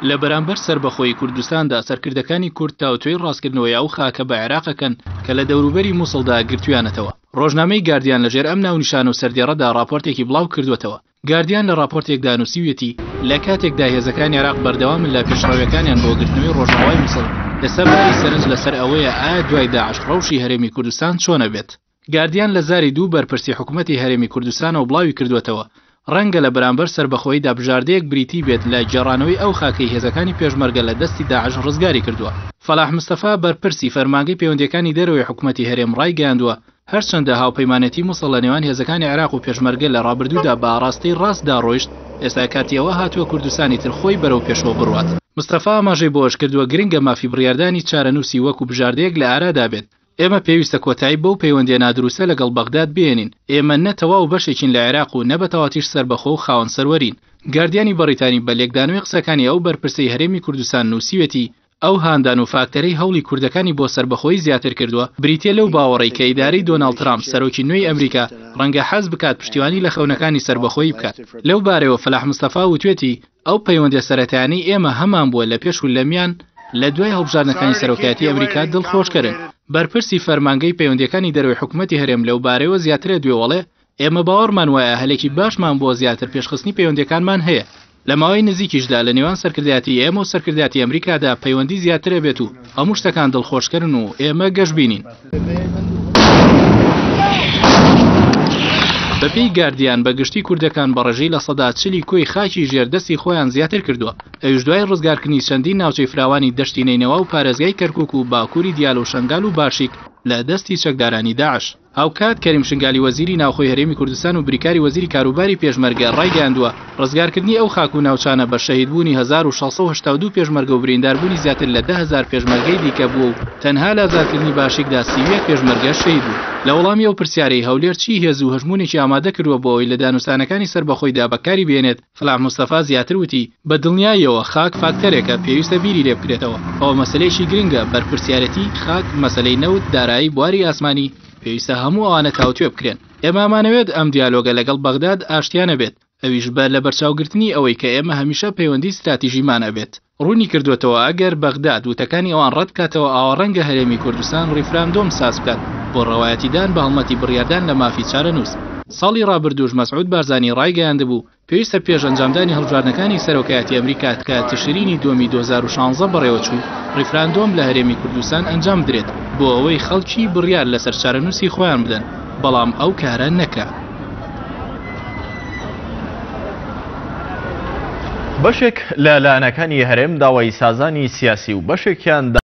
لە بەرامبەر سەربەخۆیی کوردستاندا سەرکردەکانی کورد تاوتوێی ڕاستکردنەوەی ئەو خاکە بە عێراق ئەکەن کە لە دەوروبەری موسڵدا گرتویانەتەوە. ڕۆژنامەی گاردیان لەژێر ئەم ناونیشان و سەردێڕەدا ڕاپۆرتێکی بڵاو کردووەتەوە. گاردیان لە ڕاپۆرتێکدا نووسیویەتی، لە کاتێکدا هێزەکانی عێراق بەردەوامن لە پێشڕەویەکانیان بۆ گرتنەوەی ڕۆژئاوای موسڵ، ئێستا باری سەرنج لەسەر ئەوەیە ئایا دوای داعش ڕەوشی هەرێمی کوردستان چۆن ئەبێت؟ گاردیان لە زاری دوو بەرپرسی حکومەتی هەرێمی کوردستانەوە بڵاوی کردووەتەوە، ڕەنگە لە بەرامبەر سەربەخۆییدا بژاردەیەک بریتی بێت لە گێڕانەوەی ئەو خاکەی هێزەکانی پێشمەرگە لە دەستی داعش ڕزگاری کردووە. فەلاح مستەفا، بەرپرسی فەرمانگەی پەیوەندییەکانی دەرەوەی حکومەتی هەرێم ڕایگەیاندووە، هەرچەندە هاوپەیمانێتی موسڵ لە نێوان هێزەکانی عێراق و پێشمەرگە لە ڕابردوودا بە ئاڕاستەی ڕاستدا ڕۆیشت، ئێستا کاتی ئەوە هاتووە کوردستانی تر خۆی بەرەو پێشەوە بڕوات. مستەفا ئاماژەی بەوەشکردووە، گرنگە مافی بڕیاردانی چارەنووسی وەکو بژاردەیەک لە ئارادا بێت، ئێمە پێویستە کۆتایی بەو پەیوەندیە نادروستە لەگەڵ بەغداد بهێنین، ئێمە نە تەواو بەشێکین لە عێراق و نە بەتەواتیش سەربەخۆ و خاوەن سەروەرین. گاردیانی بەڕیتانی بە لێکدانەوەی قسەکانی ئەو بەرپرسەی هەرێمی کوردستان نووسیوێتی، ئەو هاندان و فاکتەرەی هەوڵی کوردەکانی بۆ سەربەخۆیی زیاتر کردووە، بریتیە لەو باوەڕەی کە ئیدارەی دۆناڵد ترامپ سەرۆکی نوێی ئەمریکا ڕەنگە حەز بکات پشتیوانی لە خەونەکانی سەربەخۆیی بکات. لەو بارەیەوە فەلاح مستەفا وتوێتی، ئەو پەیوەندیە سەرەتایانەی ئێمە هەمانبووە لە پێش و لەمیان لە دوای هەڵبژاردنەکانی سەرۆکایەتی ئەمریکا دڵخۆشکەرن. بەرپرسی فەرمانگەی پەیوەندیەکانی دەرەوەی حکومەتی هەرێم لەوبارەیەوە زیاترە دوێوەڵێ، ئێمە باوەڕمان وایە هەلێکی باشمان بۆ زیاتر پێشخستنی پەیوەندیەکانمان هەیە، لە ماوەی نزیکیشدا لە نێوان سەرکردایەتی ئێمە و سەرکردایەتی ئەمریکادا پەیوەندی زیاتر ئەبێت و هەموو شتەکان دڵخۆشکەرن و ئێمە گەشبینین. بەپێی گاردیان بە گشتی کوردەکان بە ڕێژەی 40% ی کۆی خاکی ژێر دەستی خۆیان زیاتر کردووە، ئەویش دوای ڕزگارکردنی چەندین ناوچەی فراوانی دەشتی نەینەوا و پارێزگای کەرکوک و باکووری دیالە و شەنگال و باشیک لە دەستی چەکدارانی داعش. هاوکات کەریم شنگالی وەزیری ناوخۆی هەرێمی کوردستان و بریکاری وەزیری کاروباری پێشمەرگە ڕایگەیاندووە، ڕزگارکردنی ئەو خاک و ناوچانە بە شەهیدبوونی 1682 پێشمەرگە و برینداربوونی زیاتر لە 10,000 پێشمەرگەی دیکە بووە و تەنها لە ئازادکردنی باشیکدا 31 پێشمەرگە شەهید بوون. لە وەڵامی ئەو پرسیارەی هەولێر چی هێز و هەژموونێکی ئامادە کردووە بۆ ئەوەی لە دانوستانەکانی سەربەخۆیدا بەکاری بهێنێت، فەلاح مستەفا زیاتر وتی، بە دڵنیاییەوە خاک فاکتەرێکە پێویستە بیری لێ بکرێتەوە، ئەوە مەسەلەیەکی گرنگە، بەرپرسیارێتی، خاک، مەسەلەی نەوت، دارایی، بواری ئاسمانی، پێویستە هەموو ئەوانە تاوتوێ بکرێن. ئێمە ئەمانەوێت ئەم دیالۆگە لەگەڵ بەغداد ئاشتیانە بێت، ئەویش بە لەبەرچاوگرتنی ئەوەی کە ئێمە هەمیشە پەیوەندی ستراتیژیمان ئەبێت. ڕوونی کردووەتەوە، ئەگەر بەغداد وتەکانی ئەوان ڕەت بکاتەوە ئەوا ڕەنگە هەرێمی کوردستان ڕیفراندۆم ساز بکات بۆ ڕەوایەتیدان بە هەڵمەتی بڕیاردان لە مافی چارەنووس. ساڵی ڕابردووش مەسعود بارزانی ڕایگەیاندبوو، پێویستە پێش ئەنجامدانی هەڵبژاردنەکانی سەرۆکایەتی ئەمریکا کە تشرینی دووەمی 2016 بەڕێوەچوو، ڕیفراندۆم لە هەرێمی کوردستان ئەنجام بدرێت بۆ ئەوەی خەڵکی بڕیار لەسەر چارەنووسی خۆیان بدەن، بەڵام ئەو کارە نەکرا. بەشێک لە لایەنەکانی هەرێم داوای سازانی سیاسی و بەشێکیان.